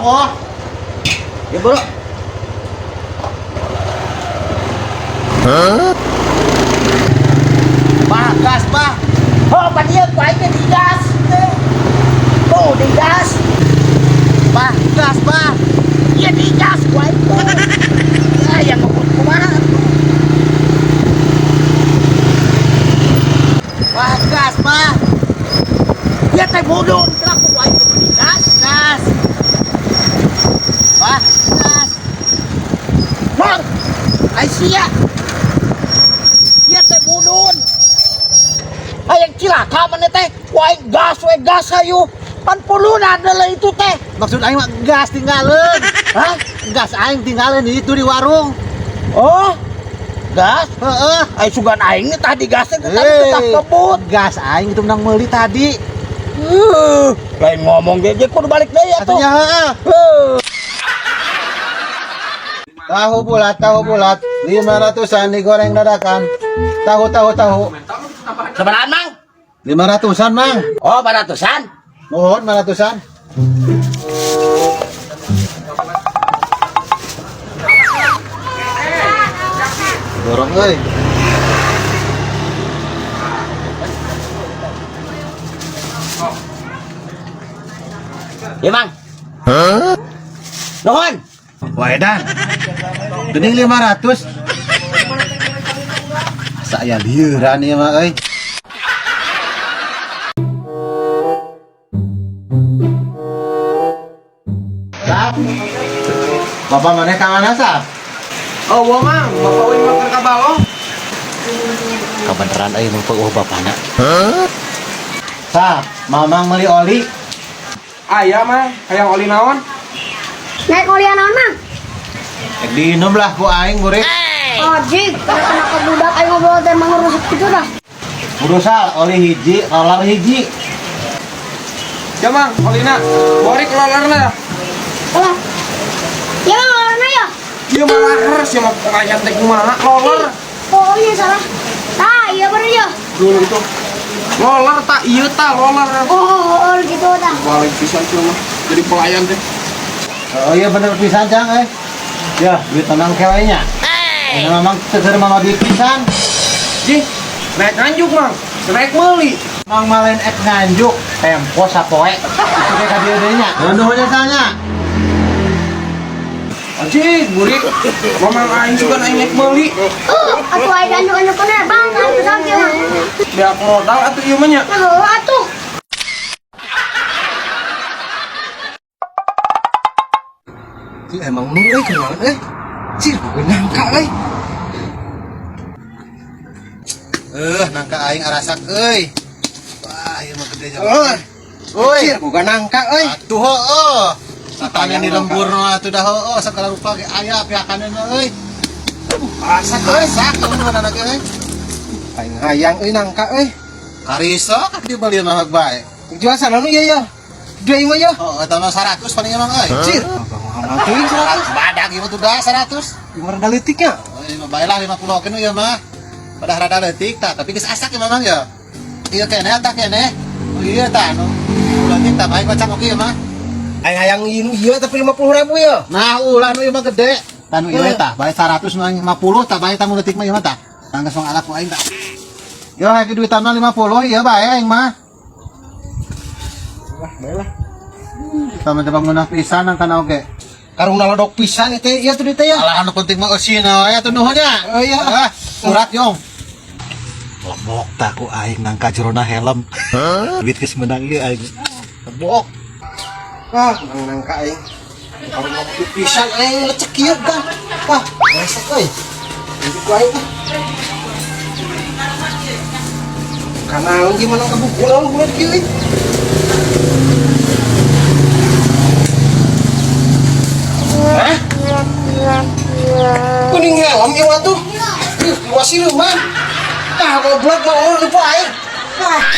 Tong oh. Ya bro. Hah? Bah, gas bah. Oh, pan ieu ku aing teh digas teh. Tuh digas. Bah, gas bah. Iya digas ku aing teh. Ah, yang ngebut kumaha atuh. Bah, gas bah. Ieu teh mudun kenapa ku aing teh digas? Gas. Bah, gas. Mang, ai sia. Ieu teh mudun. Hayang cilaka maneh teh. Ku aing gas we gas hayu. Pan pulunan deuleu itu teh. Maksud aing mah gas tinggalin. Hah? Gas aing tinggalin itu di warung. Oh. Gas? Heeh. Ai sugan aing teh tadi gas teh tadi tetap kebut. Gas aing itu menang meuli tadi. Lain ngomong ge ge kudu balik deui atuh. Atunya heeh. Tahu bulat, 500-an digoreng dadakan. Tahu tahu tahu. Sabarahan, Mang? 500-an, Mang. Oh, 400-an. Mohon 500-an. Dorong euy. Ya, Mang. Hah? Nuhun. Wah, edan. Geuning 500. Asa aya lieuran ieu mah euy. Sap. Bapak maneh ka mana, Sap? Oh, wah, Mang, Bapak Wing makan ka balong. Kabeneran euy mun eueuh bapana. Hah? Sap, Mamang meuli oli. Aya, Mang, hayang oli naon? Naik oli naon, Mang? Ek diinum lah ku aing murid. Ojek, kenapa budak aing ngobrol teh mangurus gitu dah. Urusal oli hiji, roller hiji. Ya, Mang, olina. Borik rollerna. Alah. Ya, Mang, rollerna ya? Ieu mah laher sia mah pelayan teh kumaha roller. Oh, iya salah. Tah, iya bener ya. Dulu itu. Roller tak ieu tah roller. Oh, oh, gitu dah. Balik pisan sia mah jadi pelayan teh. Oh iya bener pisan Cang eh. Ya, duit tenang kewenya. Hey. Ini memang seger mama duit pisan. Jih, naik nganjuk, Mang. Naik meuli. Mang malen ek nganjuk, tempo sapoe. Itu kayak kadieu deui nya. Nuhun nya. Anjing, burik. Mamang aing sugan aing naik meuli. Atuh aing nganjuk-nganjuk kana, Bang, atuh sampe mah. Beak modal atuh ieu mah nya. Nah, heuh atuh. Emang nu euy kunaon euy. Cir, gue nangka euy. Nangka aing arasak euy. Wah, ieu mah gede jauh. Oi, Cir, boga nangka euy. Atuh heueuh. Satanya di lembur nu atuh dah heueuh segala rupa ge aya piakanna euy. Asak euy. Asak euy mana ge euy. Aing hayang euy nangka euy. Karisa kak dibeli mah bae. Jual sana nu ieu ya. Dua ieu mah ya. Oh, eta mah 100 paling emang euy. Cir. Mahal teuing 100. Badak ieu mah tuh dah 100. Ieu mah rada leutik nya. Oh, ieu mah bae lah 50 oke nu ieu mah. Pada rada leutik tah, tapi geus asak ieu mah ya. Ieu keneh tah keneh. Oh iya tah nu leutik tah bae kocak oke ieu mah. Aing hayang ieu nu ieu tapi 50.000 ya. Nah, ulah nu ieu mah gede. Tah nu ieu tah bae 100 nu 50 tah bae tah nu leutik mah ieu mah tah. Tah geus mah alak ku aing tah. Yo hayang duitan mah 50 ieu bae aing mah. Lah, bae lah. Sama coba ngeunah pisan nang kana oge. Karung lalodok pisan itu ieu tuh teh ya. Alah anu penting mah eusina we atuh nuhun nya. Oh iya. Ah, urat yong. Lebok tak ku aing nangka jerona helm. Duit geus menang ieu aing. Lebok. Ah, menang nangka aing. Karung lalodok pisan aing lecek ieu kan. Wah, resek euy. Ini ku aing. Kana gimana ka buku lawan bulat kieu euy. Hah? Kuning helm ieu atuh. Ih, masih rumah. Ah, goblok mah urang di aing. Ah.